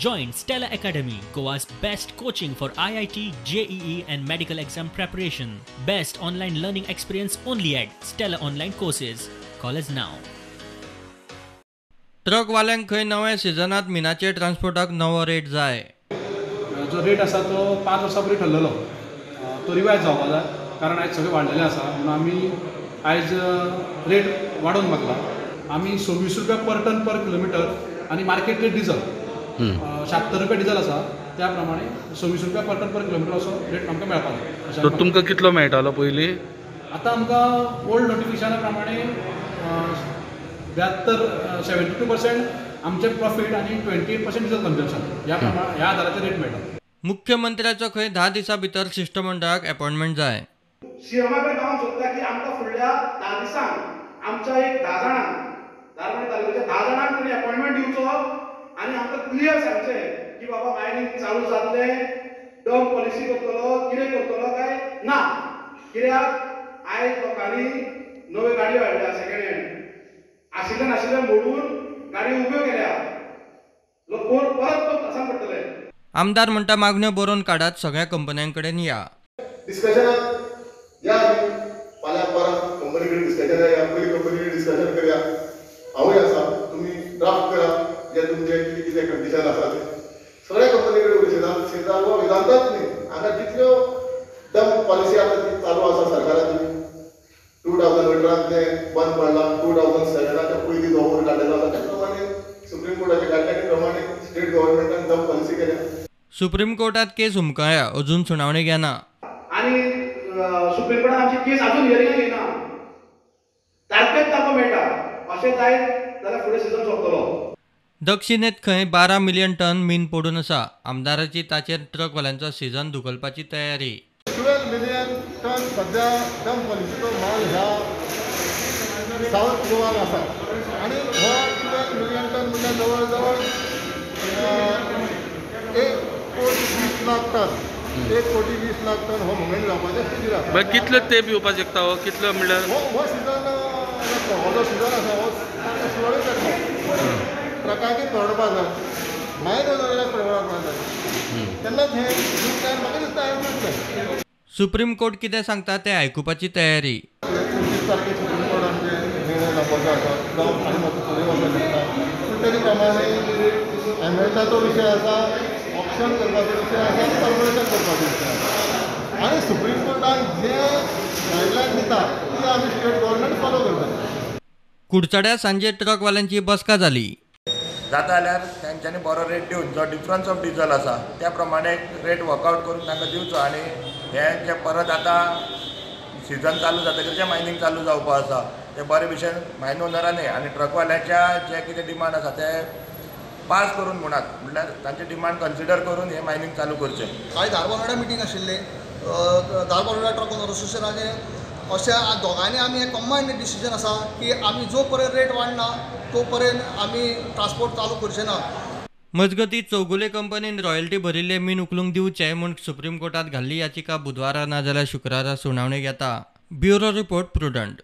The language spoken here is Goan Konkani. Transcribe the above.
Join Stella Academy, Goa's best coaching for IIT, JEE and medical exam preparation. Best online learning experience only at Stella Online Courses. Call us now. ट्रकवाल्यांक खंय नव्या सिजनात मिनाचे ट्रान्सपोर्टाक नवो रेट जाय. जो रेट आसा तो 5 वर्सां पयलीं ठरलेलो, तो रिवायज जावपा जाय, कारण आयज सगळें वाडलेलें आसा म्हणून आमी आयज रेट वाडोवन मागला. आमी 26 रुपया पर टन पर किलोमिटर आनी मार्केट रेट डिजल 76 रुपया डिजल आसा, त्या प्रमाणे 26 रुपया पर टन पर किलोमिटर असो रेट आमकां मेळपाक जाय. तुमकां कितलो मेळटालो पयलीं? आतां आमकां ओल्ड नोटिफिकेशना प्रमाणे 72% आमचे प्रॉफीट आनी 28% डिजल कन्जम्पशन ह्या प्रमाणे ह्या आदाराचेर रेट मेळटा. मुख्यमंत्र्याचो खंय 10 दिसां भितर शिश्टमंडळाक अपॉइंटमेंट जाय. सीएमा कडेन मागूंक सोदता की आमकां फुडल्या 10 दिसांक आमच्या एक 10 जाणांक धारबांदोडें तालुक्याच्या 10 जाणांक तांणी अपॉइंटमेंट दिवचो आनी आमकां क्लियर सांगचें की बाबा मायनींग चालू जातलें, डंप पॉलिसी करतलो, कितें करतलो काय ना. कित्याक आयज लोकांनी नव्यो गाडयो हाडल्या सेकंड हँड, आशिल्ले नाशिल्ले मोडून गाडयो उब्यो केल्या, लोक परत परत त्रासान पडटले. आमदार म्हणटा मागण्यो बरोवन काडात, सगळ्या कंपन्यां कडेन या. डिस्कशनाक या आमी फाल्यां परत कंपनी कडेन डिस्कशनाक या, पयलीं कंपनी कडेन डिस्कशन करया. हांवूय आसा, तुमी ड्राफ्ट करा जे तुमचे कितें कितें कंडिशन आसा ते सगळ्या कंपनी कडेन उलयता. शेजार हो वेदांताच न्ही, हांगा जितल्यो डंप पॉलिसी आतां ती चालू आसा सरकाराची, 2018 तें बंद पडलां, 2007 पयलीं जो ओर काडलेलो आसा त्या प्रमाणे सुप्रीम कोर्टाच्या गायडलायनी प्रमाणे स्टेट गव्हर्नमेंटान डंप पॉलिसी केल्या. सुप्रीम कोर्टात केस हुमकळ्या, अजून सुनावणी घेना. आनी सुप्रीम कोर्टान आमची केस अजून हियरिंगाक येना, तारखेक तांकां मेळटा अशें जायत जाल्यार फुडें सिजन सोंपतलो. दक्षिणेत खंय 12 मिलियन टन मीन पडून आसा. आमदाराची ताचेर ट्रकवाल्यांचो सीझन धुकलपाची तयारी. 12 मिलियन टन सध्या डंप पॉलिसीचो माल ह्या सावथ गोवान आसा आनी हो 12 मिलियन टन म्हणल्यार जवळ जवळ 1.20 कोटी टन, 1.20 कोटी टन हो मुमेंट जावपाच्या स्थितीर आसा. कितलो तेप येवपाक शकता हो? कितलो म्हणल्यार हो सिजन जातलो, हो जो सिजन आसा हो सुरळीत जातलो. ट्रकांकूय परवडपा जाय, मागीर वचून परवडपा जाय, तेन्नाच हें टायम म्हाका दिसता हें. सुप्रीम कोर्ट कितें सांगता तें आयकुपाची तयारी. 25 तारखेक सुप्रीम कोर्ट आमचे निर्णय जावपाचो आसा, जावं आनी मातसो फुडें वचूंक शकता. पूण तेजे प्रमाणे एमएलटाचो विशय आसा, ऑप्शन करपाचो विशय आसा आनी कॉर्पोरेशन करपाचो विशय आसा. आनी सुप्रीम कोर्टान जे गायडलायन दिता ती आमी स्टेट गव्हर्नमेंट फॉलो करता. कुडचड्यार सांजे ट्रकवाल्यांची बसका जाली. जाता जाल्यार तेंच्यांनी बरो रेट दिवन जो डिफरन्स ऑफ डिजल आसा त्या प्रमाणे रेट वर्कआवट करून तांकां दिवचो. आनी हे जे परत आतां सिजन चालू जातकीर जें मायनींग चालू जावपा आसा ते बरे भशेन मायन ओनरांनी आनी ट्रकवाल्याच्या जे कितें डिमांड आसा ते पास करून म्हणात, म्हणल्यार तांचे डिमांड कन्सिडर करून हें मायनींग चालू करचें. कांय धारबांदोड्या मिटींग आशिल्ली धारबांदोड्या ट्रक ओनर असोसिएशनाचे, अशें दोगांयनी आमी हें कंबायन्ड डिसिजन आसा की आमी जो पर्यंत रेट वाडना तो पर्यंत आमी ट्रान्सपोर्ट चालू करचे ना. मजगतीं चौगुले कंपनीन रॉयल्टी भरिल्ले मीन उखलूंक दिवचें म्हूण सुप्रीम कोर्टात घाल्ली याचिका बुधवारा नाजाल्यार शुक्रारा सुनावणेक येता. Bureau report, Prudent.